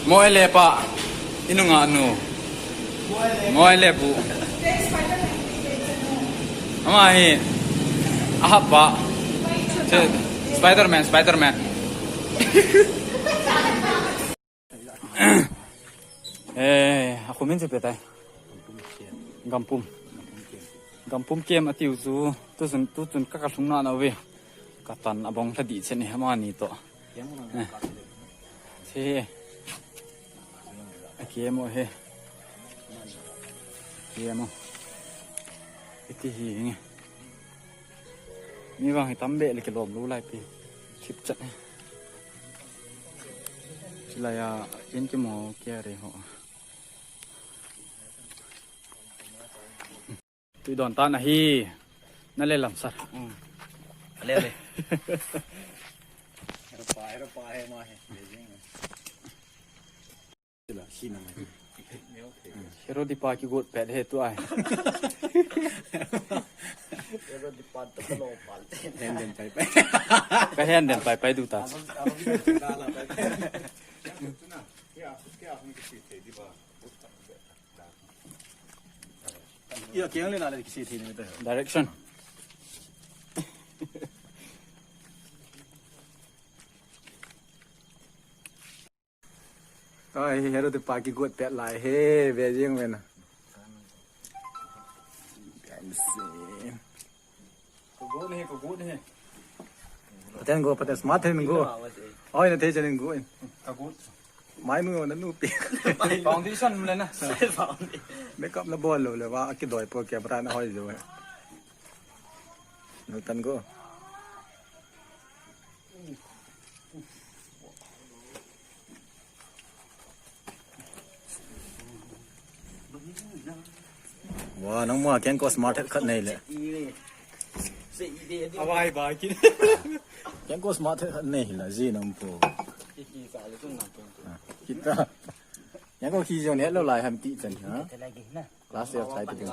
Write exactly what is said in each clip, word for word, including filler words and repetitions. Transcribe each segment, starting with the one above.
Moile pa, inunga nu. Moile bu. Ama hi, ahap pa. Spider-Man, Spider-Man. Eh, akhumin chu petai. Gampum. Gampum kem atiu chu, tu chun, tu chun ka, ka lhung na na ve. Ka tan abong lha di chen ni ama ni to. Eh. Che. A kem o he. Kem o. Iti hi nge. Mi vang hi tam be le kilom lu lai pi. Chip chat he. Chilai a, in ki mo kia re ho. Tui don tan ahi. Na le lam sar. Mm. Ale, ale. Hero pa, hero pa he ma he. Sila, sina ma he. Hero di pa ki got pet he tu ai. Hero di pa to lo pa. Hen den pai pai. Ka hen den pai pai du ta. Iya, kiang le na le kisi thei ni ta. Direction. Ai, hero te pa ki got pet lai he, ve jing ve na. Ka got he, ka got he. Pathen go, Pathen smart then go. Oi, na thei chen go. Ka got. Mai mu na nu pi. Foundation le na. Makeup na bol lo le va, ki doi po camera na hoi jo. Nu tan go. Wa, nang mua kengko smart khat nei le. Awai ba ki. Kengko smart khat nei la ji nang po. Kita. Kengko khi jong ne lo lai ham ti chan ha. Class ya chai ti.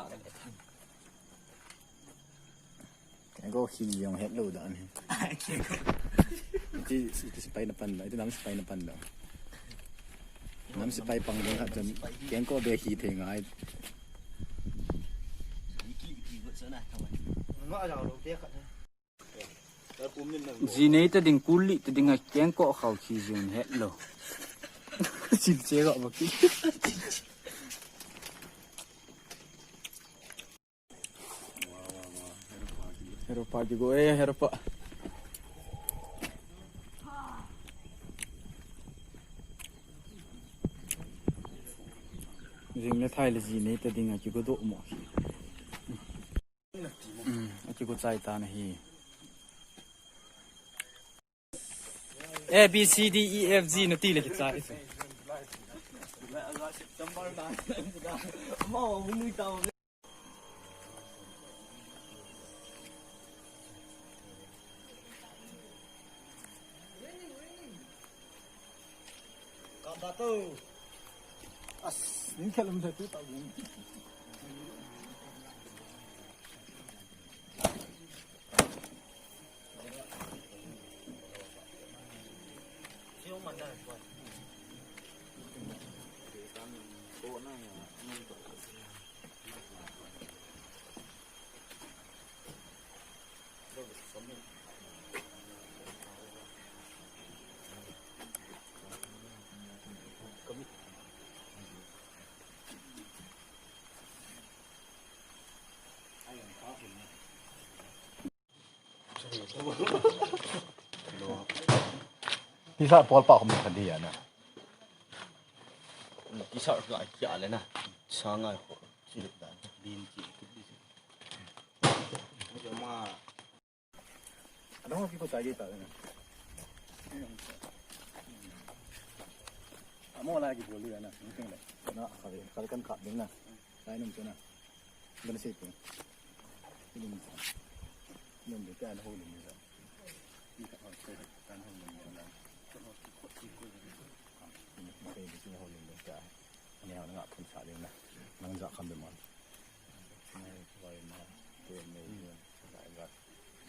Kengko khi jong het lo dan he. Iti, iti sipai na pan lo, iti nam sipai na pan lo. Nam sipai pang ding khat chan, kengko be khi thei ngai. Ji nei ta ding, kul li ta ding a kengko khau khi jong het lo. Sil che ga ba ki. Hero pa ki go, eh, hero pa. Jing le thai le ji nei ta ding a ki go do mo. Hmm, a ki go chai ta na hi. A, B, C, D, E, F, G na ti le ki chai. As, ning khelum sa tu ta gun. T-shirt pawl pa khum khat dia na. T-shirt ka kia le na. Sa ngai ko. Chi le da. Din chi. Ma. Adang ki ko chai ta na. Amo la ki bol ya na. Ni teng le. Na kha le, kha le kan kha ding na. Lai num chu na. Ban sei pe. Ni num chu. Num de ka na ho ni na. Ni ka ho se kan ho ni na. Ni sei de ho ni na ka. Ni ha na phun sa de na. Nang ja kham de man. Ni vai na. Te me ni. Lai ga.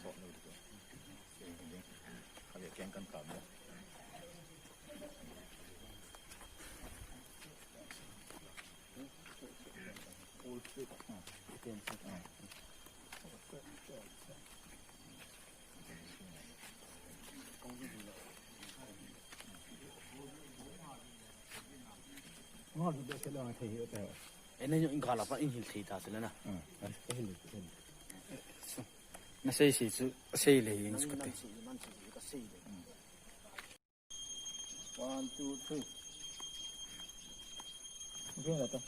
So ni de. Sei de. Ka le ken kan ka mo. Ena yo ingala pa inghil thei ta sila na. Na sei sei chu sei le yin chu kate. One, two, three. Okay, la ta.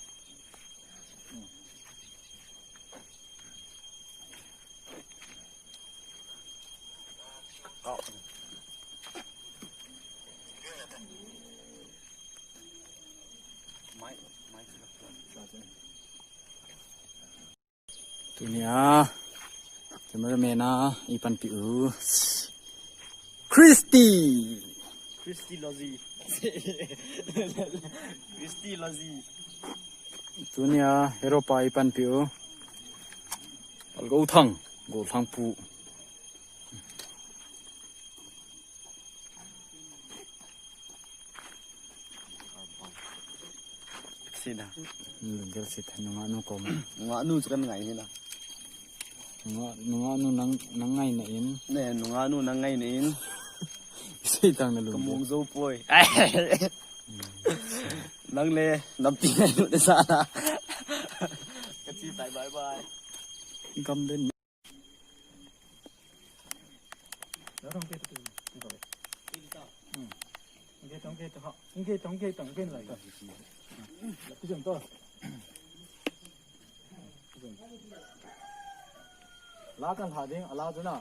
Tunia cameraman a ipanpi u Christy. Christy Lozi. Christy Lozi. Tunia hero pa ipanpi u Palgo Thang, Go Thang pu. Sina. Lunggel sit nunga nu kom. Nunga nu chu kan ngai hina. Nunga nu nang ngai na in. Ne nunga nu nang ngai na in. Sei tang na lung. Kamung zo poi. Nang le nampi ngai nu de sa na. Kachi tai bye bye. Gam den. La kan lha ding, ala chu na.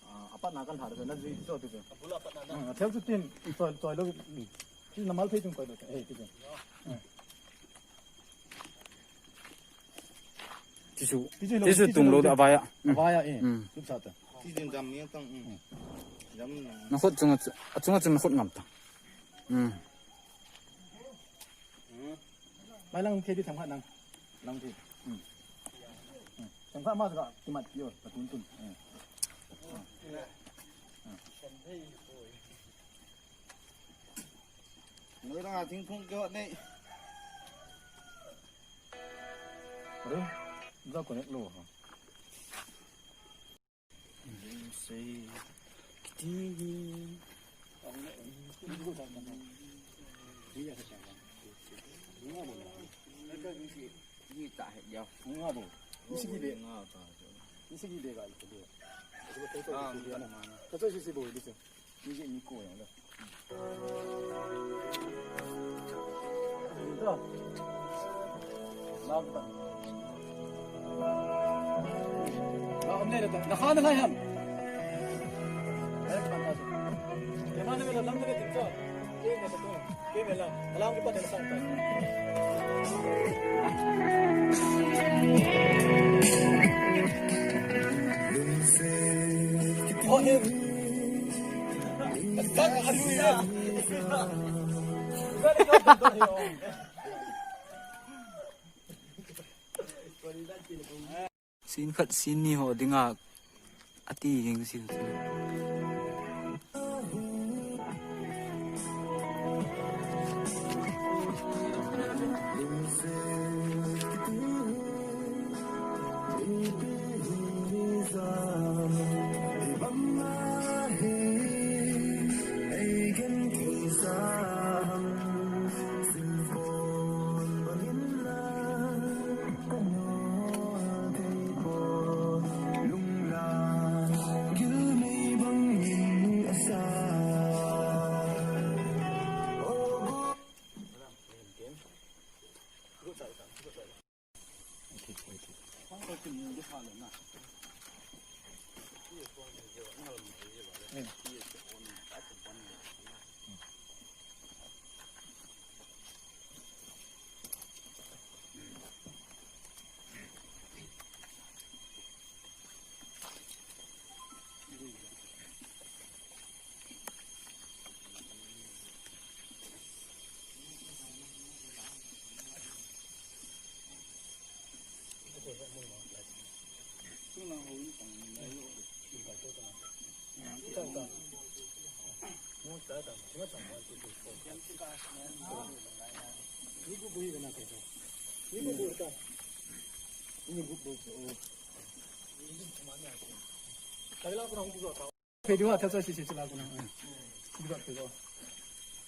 Ah, apat na kan lha chu na jui chu tu chu. Hmm, athel chu tin, choi, choi lo. Hmm. Chu na mal phei chung koi lo. Eh, tu chu. Hmm. Tisu, tisu tung lo, avaya. Avaya, eh. Tup sa ta. Tisu gam yang tang. Na khut chunga, achunga chunga khut ngam ta. Mai lang thei di thang khat nang. Lang thei. Thang khat ma ka kimat pio, ka tun tun. Noi lang a thingphung kihot nei. Aru, za connect lo ha. Sei. Kiti. Ni ta he ya. Nga bo. Ni sigi de. Nga ta. Ni sigi de ga ito de. Ah, ta ta si si bo de. Ni je ni ko ya la. Sin khat sin ni ho dinga ati jing si.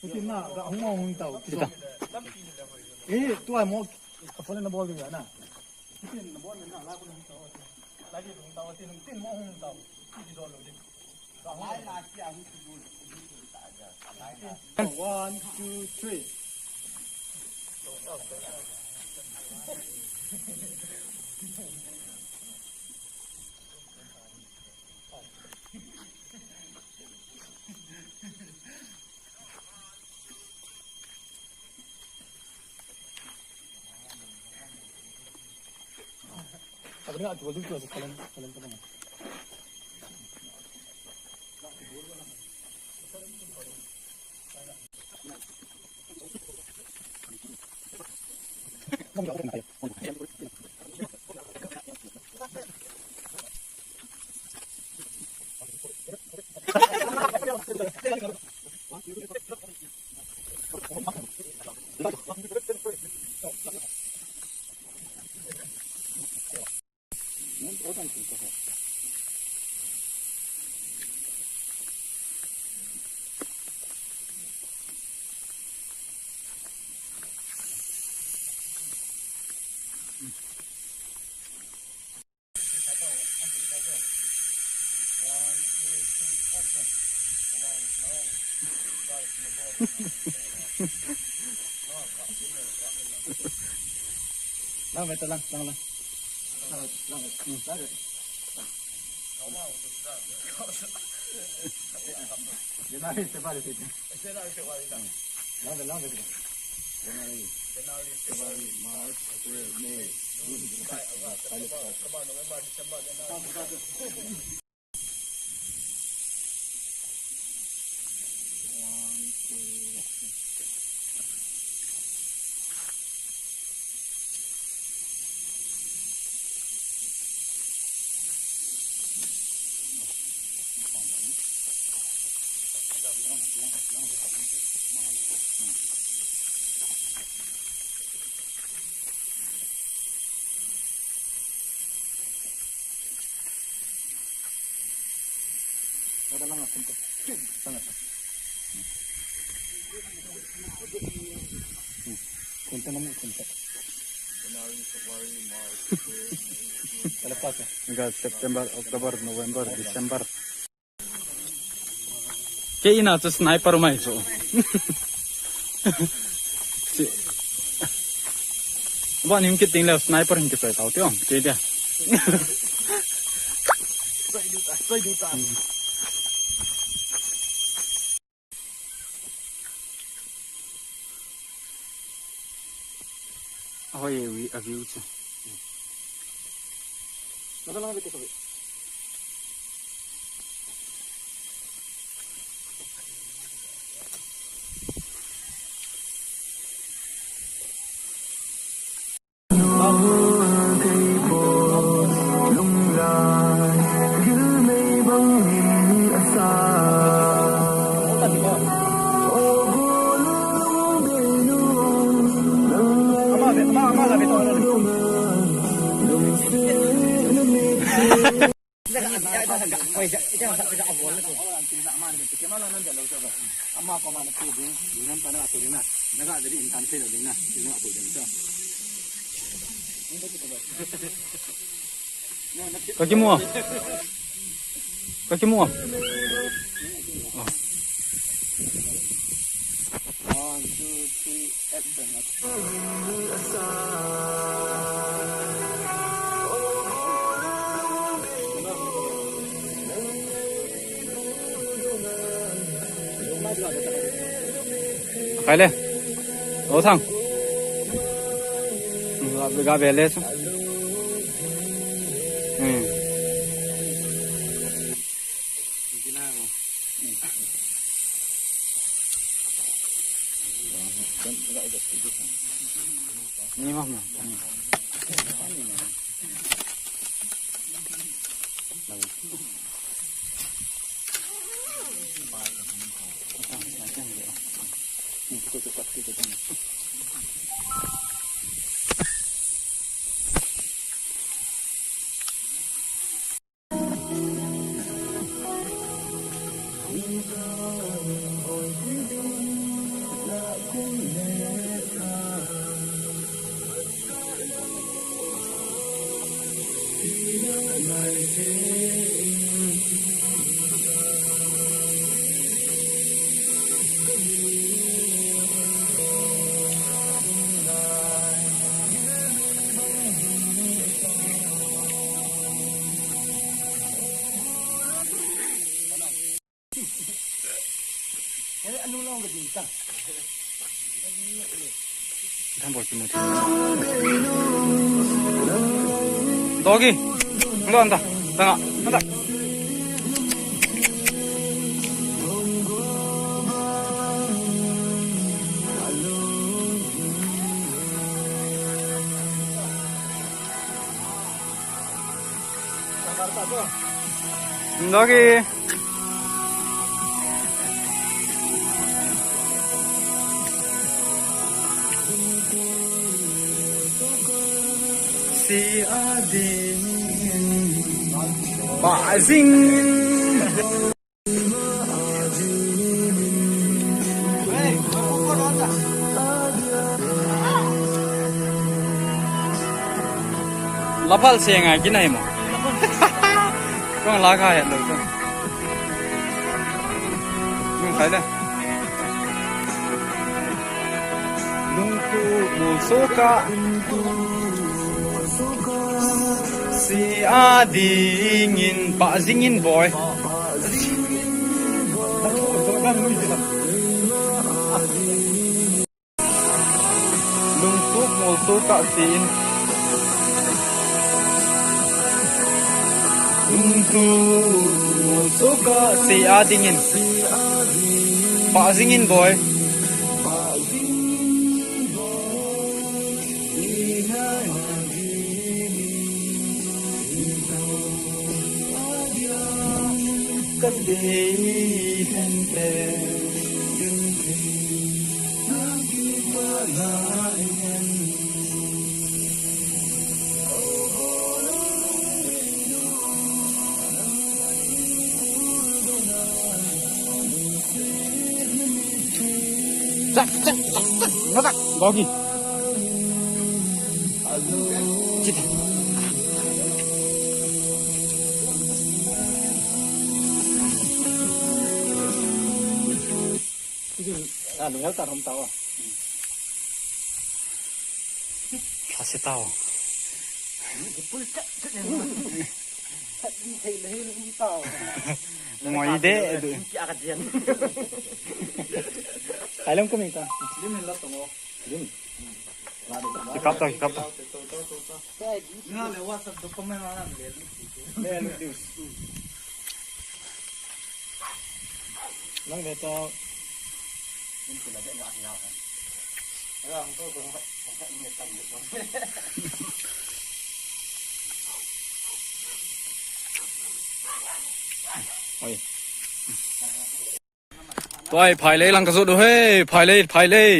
Tin na, ga hung hung tau. Kita. Eh, tua mo, ka phone na bol dia na. Tin na bol na, la ko hung tau. Lagi hung tau, tin, tin mo hung tau. One, two, three. Lang, betul, lang, lang, lang. Lang, lang, hmm, lang. January, February, February. Lang, lang, lang. January, February, March, April, May, June, July, August, September, October, November, December, January. Kunta namu kunta. Hanggang September, October, November, December. Kei ina chu sniper mai chu. Chi. Ba nim kit ding le sniper hin kisai tau ti ong. Kei dia. Soi du ta, soi du ta. Ahoi, a view chu. Ka kimu a? Ka kimu a? One, two, three, action. Khai le. O thang. Ga, ga ve le chu. Hmm. Ni ma ma. Doggy. Anda, anda. Tanga, anda. Doggy. Si ading in, ba jing in. Laphal se ngai kinai mo. Kong la kha het lo kong. Kong khai le. Lungtup molso kah. Si ading in ba jing in boi. Lungtup molso kah si in. Lungtup molso kah si ading in. Ba jing in boi. Doggy. Chita. Ah, nung yau ta hom ta wa. Thase tao. Ngoi de. Ai lam ko mi ta. Lim hin la tong o. Lim. Kikap tao, kikap tao. Lang ve tao. Oi. Toi, phai lei lang ka zot u he, phai lei, phai lei.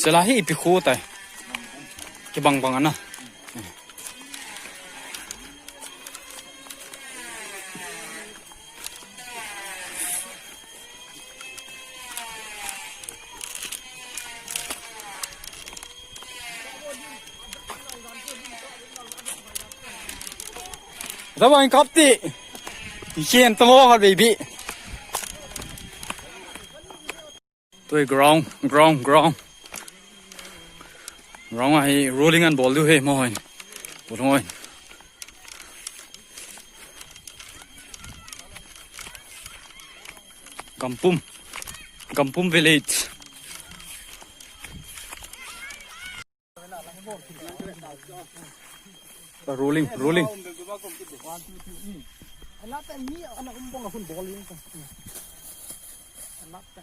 Sela hi ipi khu tai. Kibang bang ana. Tabang kap ti. Yen tamo khat baby. Toi ground, ground, ground. Ground a hi rolling an bol diu hi mo hoi. Bol hoi. Gampum. Gampum village. Rolling, rolling. Ana pe mi ana um bong a hun bol yin ka. Ana pe.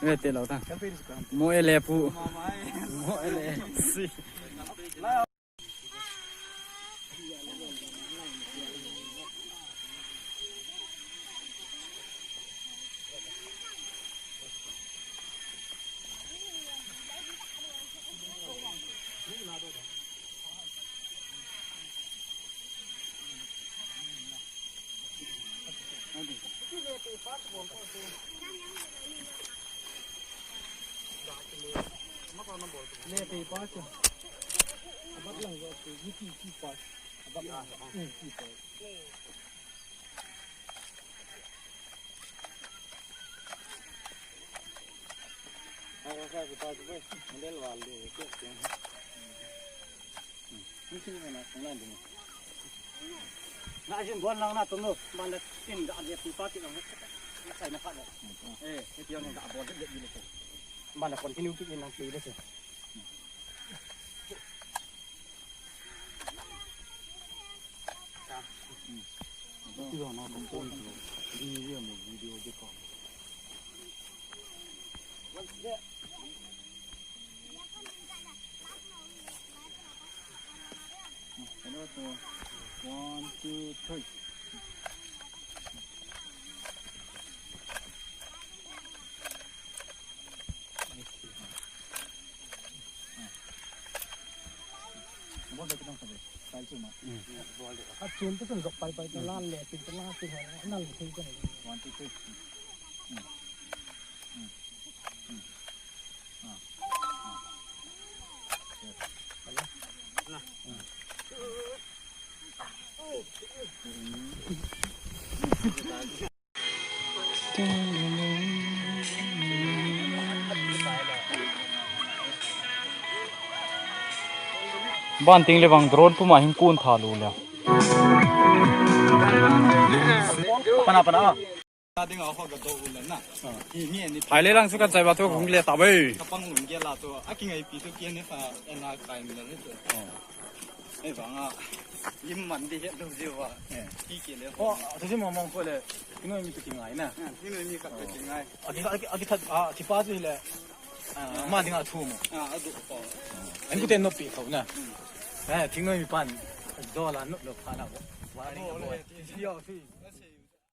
Ve te lo ta. Mo ele pu. Mo ele. Si. Na jin bol lang na tum lo, man la tin da le pi pa ti lang. Na sai na pha le. Eh, ti yong da bol le le. Man la continue ki in lang pi le. One, two, three. Bol de kitang sabi. Style chu ma. A chun te chun jok pai pai te la le, tin te la, tin ha, nal thei ko ni. One, two, three. Ban ting le bang drone puma hin kun tha lu le. Pana, pana. Phai le lang chu kan chai ba thu kong le ta be. Kapang lung gel la chu. A kingaipi chu kian ni fa, ena kai mi la le chu. Ei vang a. Lim man di het lo jiu a. Ti ke le. O, tu si mong mong ko le. Kinoi mi tu kingai na. Kinoi mi ka tu kingai. A ki, a ki, a ki that, a, ki pa chu le. A, ma ding a thu mo. A, a du ko. An ku ten no pi tho na. Eh, kinoi mi pan. Do la no lo pa na. Wa ni ko. Yo, si.